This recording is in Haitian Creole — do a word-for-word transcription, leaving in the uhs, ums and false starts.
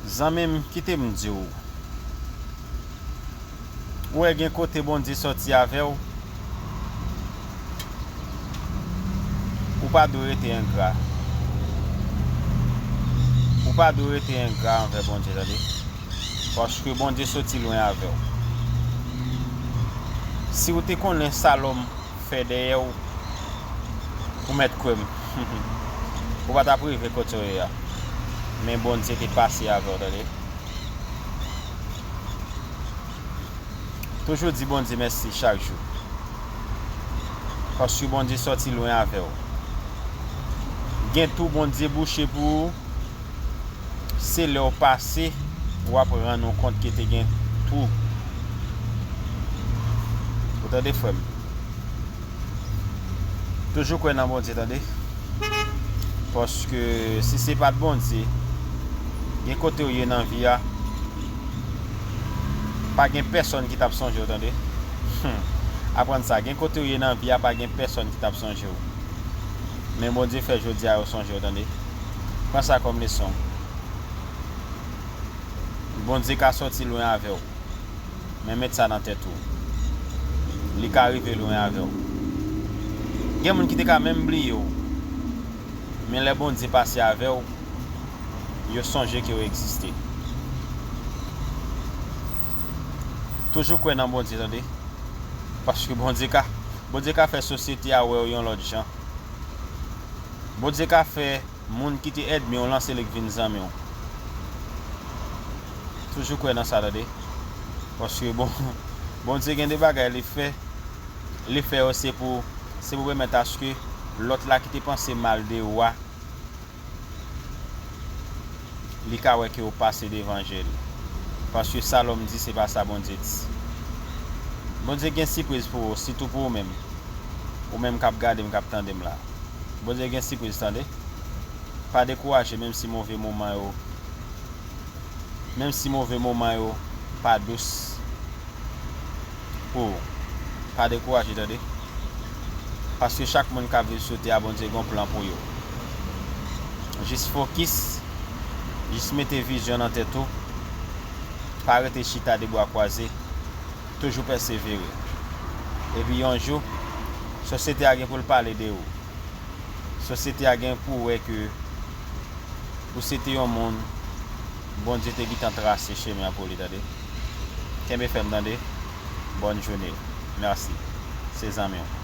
Zanmi m, kite m di w. Ou wè gen kote Bondye sòti avè w, ou pa dwe rete engra. Ou pa dwe rete engra anvè Bondye, tande. Paske Bondye soti lwen avè w. Si w te konnen sa lòm fè dèyè w, ou mèt kwè m. Ou pa t ap rive kote w ye a. Men Bondye te pase avè w, tande. Toujou di Bondye mèsi chak jou. Paske Bondye sòti lwen avè w. Gen twou Bondye bouche pou ou. Se lè w pase, w ap rann ou kont ke te gen twou. Ou tande, frè m? Toujou kwè nan Bondye, tande. Paske si se pa t Bondye, gen kote w ye nan vi a, pa gen pèsòn ki t ap sonje w, tande. Hmm. Aprann sa, gen kote w ye nan vi a, pa gen pèsòn ki t ap sonje w. Men Bondye fè jodi a yo sonje w, tande. Pran sa kòm leson. Bondye ka sòti lwen avè w. Men met sa nan tèt ou. Li ka rive lwen avè w. Gen moun ki te ka menm bliye w. Men lè Bondye pase avè w, yo sonje ke w egziste. Toujou kwè nan Bondye, tande. Paske Bondye ka, Bondye ka fè sosyete a wè w yon lòt jan. Bondye ka fè moun ki te ènmi w lanse li k vin zanmi w. Toujou kwè nan sa, tande. Paske bon, Bondye gen de bagay li fè, li fè yo se pou, se pou pèmèt aske lòt la ki te panse mal de ou a, li ka wè ke ou pase devan je li. Paske sa lòm di, se pa sa Bondye di. Bondye gen sipriz pou ou, sitou pou ou menm. Ou menm k ap gade m, k ap tande m la. Bondye gen sipriz, tande. Pa dekouraje, menm si move moman yo, menm si move moman yo pa dous pou ou. Pa dekouraje, tande. Paske chak moun k ap viv sou tè a, Bondye gen yon plan pou yo. Jis fokis, jis mete vizyon nan tèt ou. Pa rete chita de bra kwaze. Toujou pèsevere. Epi yon jou, sosyete a gen pou l pale de ou. Sosyete a gen pou wè ke ou se te yon moun Bondye te gentan trase chemen an pou li, tande. Kenbe fèm, tande. Bòn jounen. Mèsi. Se zanmi w.